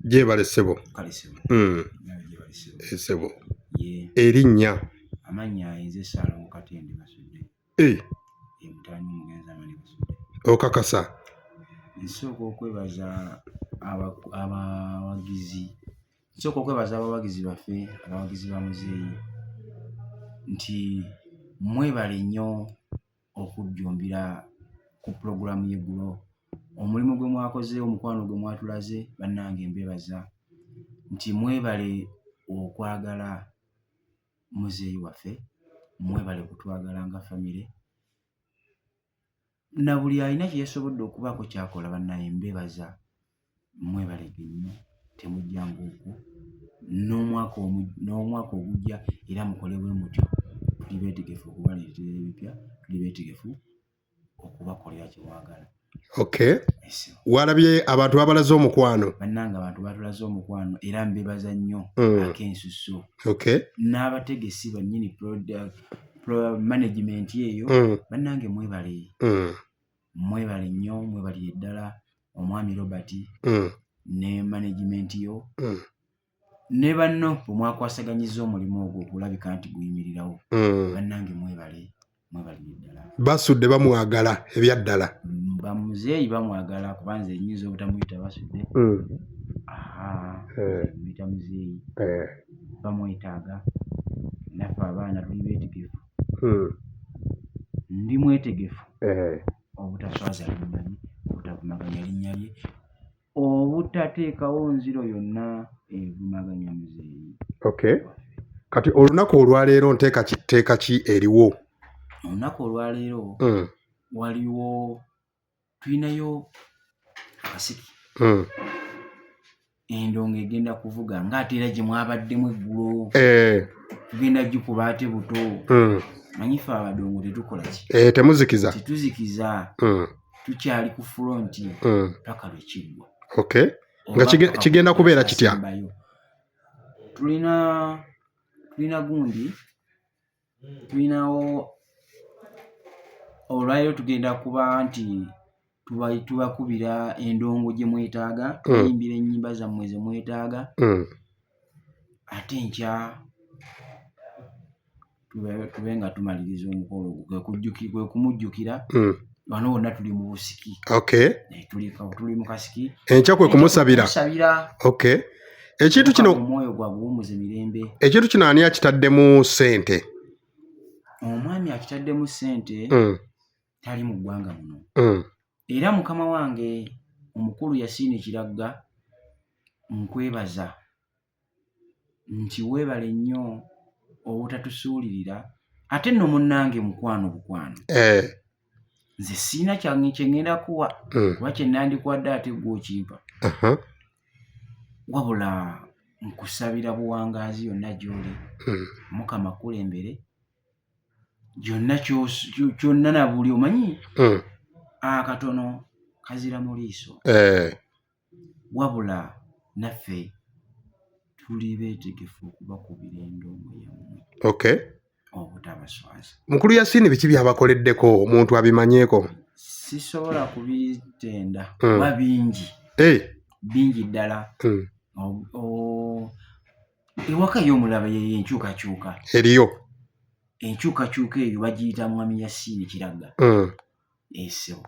Gyebale ssebo. Kale ssebo. Nawe gyebale ssebo. Ssebo. Ye. Erinnya? Amannya nze Ssaalongo Katende Basudde. Eh. Ye mutabani w'omugenzi Amani Basudde. Okakasa? Nsooka okwebaza abawagizi, nsooka okwebaza abawagizi baffe, abawagizi ba muzeeyi, nti mwebale nnyo okujjumbira ku pulogulaamu y'eggulo. Omulimu gwe mwakoze, omukwano gwe mwatulaze, bannange mbeebaza nti mwebale okwagala muzeeyi waffe, mwebale kutwagala nga famire. Na buli alina kye yasobodde okubaako ky'akola, bannaye mbeebaza, mwebalege nnyo, temujjanga okwo. N'omwaka ogujja era mukole bwe mutyo. Tuli beetegefu okubaleetera ebipya, tuli beetegefu okubakolera kye mwagala. Okay. Walabye abantu babalaze omukwano? Bannange abantu batulaze omukwano era mbebaza nnyo ak'ensusso. N'abategesi bannyini management eyo, bannange mwebale. Mwebale nnyo, mwebalire ddala omwami Robert ne management yo ne banno bwe mwakwasaganyiza omulimu ogwo okulabika nti guyimirirawo. Bannange mwebale, mwebalire ddala. Basudde bamwagala ebyaddala. Bamuzeeyi bamwagala, kuba nze nnyinza obutamuyita Basudde. Aha, muyita muzeeyi. Bamwetaaga, naffe abaana tuli beetegefu. Ndi mwetegefu obutaswaza linnya lye, obutavumaganya linnya lye, obutateekawo nziro yonna evumaganya muzeeyi. Okay. Kati olunaku olwaleero nteeka ki eriwo? Olunaku olwaleero waliwo, tulinayo akasiki. Endongo egenda kuvuga ng'ate era gye mwabaddemu eggulo. Tugenda gikuba ate buto. Manyi ffe abadongo tetukola ki? Temuzikiza. Tetuzikiza. Tukyali ku front paka lwe kiggwa. Okay. Nga kigenda kubeera kitya? Tulina gundi, tulinawo olwaleero tugenda kuba nti tubakubira endongo gye mwetaaga, tubayimbira ennyimba zammwe ze mwetaaga. Ate enkya tube nga tumaliriza omukolo ogwo, kwe kumujjukira. Wano wonna tuli mu busiki. Tuli mu kasiki. Enkya kwe kumusabira. Kumusabira. Okay. Ekintu kino, omwoyo gwa guwumuze mirembe. Ekintu kino ani akitaddemu ssente? Omwami akitaddemu ssente tali mu ggwanga muno. Era mukama wange omukulu Yasiini Kiragga, nkwebaza nti weebale nnyo obutatusuulirira, ate nno munnange mukwano bukwano. Nze siina kyange kye ŋŋenda kuwa kuba kye nandikwadde ate ggwe okimpa. Wabula nkusabira buwangaazi yonna gy'oli. Mukama akulembere gyonna kyonna na buli omanyi akatono kazira mu liiso. Wabula naffe tuli beetegefu okubakubira endongo yammwe. Obutabaswaza. Mukulu Yasiini biki by'abakoleddeko omuntu abimanyeeko? Sisobola kubitenda kuba bingi. Bingi ddala. Ewaka y'omulaba yeyo enkyukakyuka. Eriyo. Enkyukakyuka eyo bagiyita mwami Yasiini Kiragga. Ssebo.